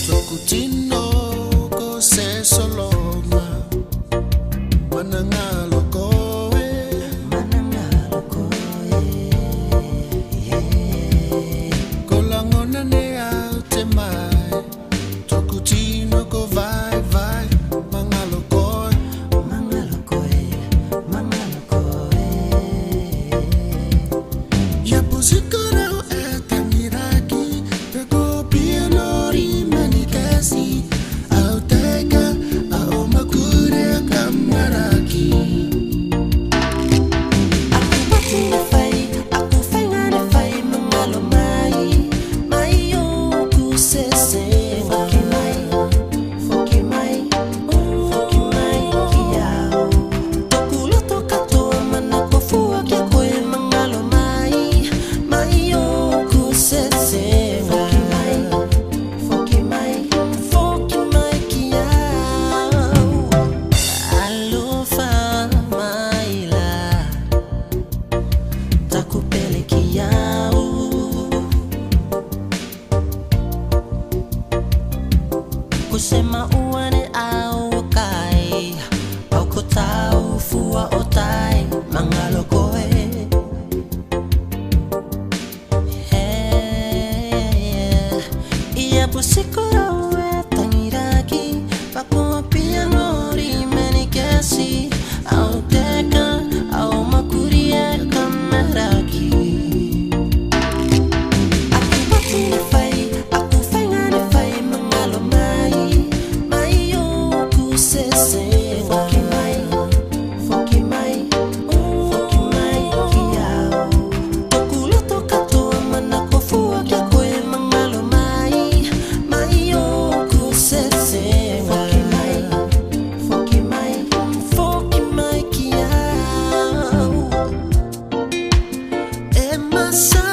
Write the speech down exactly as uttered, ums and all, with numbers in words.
Toku tino ko Sesologa, mananga lokoe, mananga lokoe. Ko langa nane au te mai, toku tino ko Vaivai, manga lokoe, manga lokoe, manga lokoe. I a buti ko rau e tangiraki, bwa ko bia nori ma ni kati, au taeka, au mwakuri ae kammaraki. Aku bati ni fai, aku fainga ni fai, manga lo mai, mai oku tete, foki mai, foki mai, foki mai kiau. Toku loto katoa ma nako fua kia koe, manga lo mai, mai oku tete, foki mai, foki mai, foki mai kiau. Alofa mai la, taku bere kiau. Ko te maua ni au kai, au ko tau fua o tai, manga lokoe. E, e, e. I a buti ko rau e tangiraki, bwa ko bia nori ma ni kati, au taeka, au mwakuri ae kammaraki. Aku bati ni fai, aku fainga ni fai, manga lo mai, mai oku tete, foki mai, foki mai, foki mai kiau. Toku loto katoa ma nako fua kia koe, manga lo mai, mai oku tete, foki mai, foki mai, foki mai kiau. E masa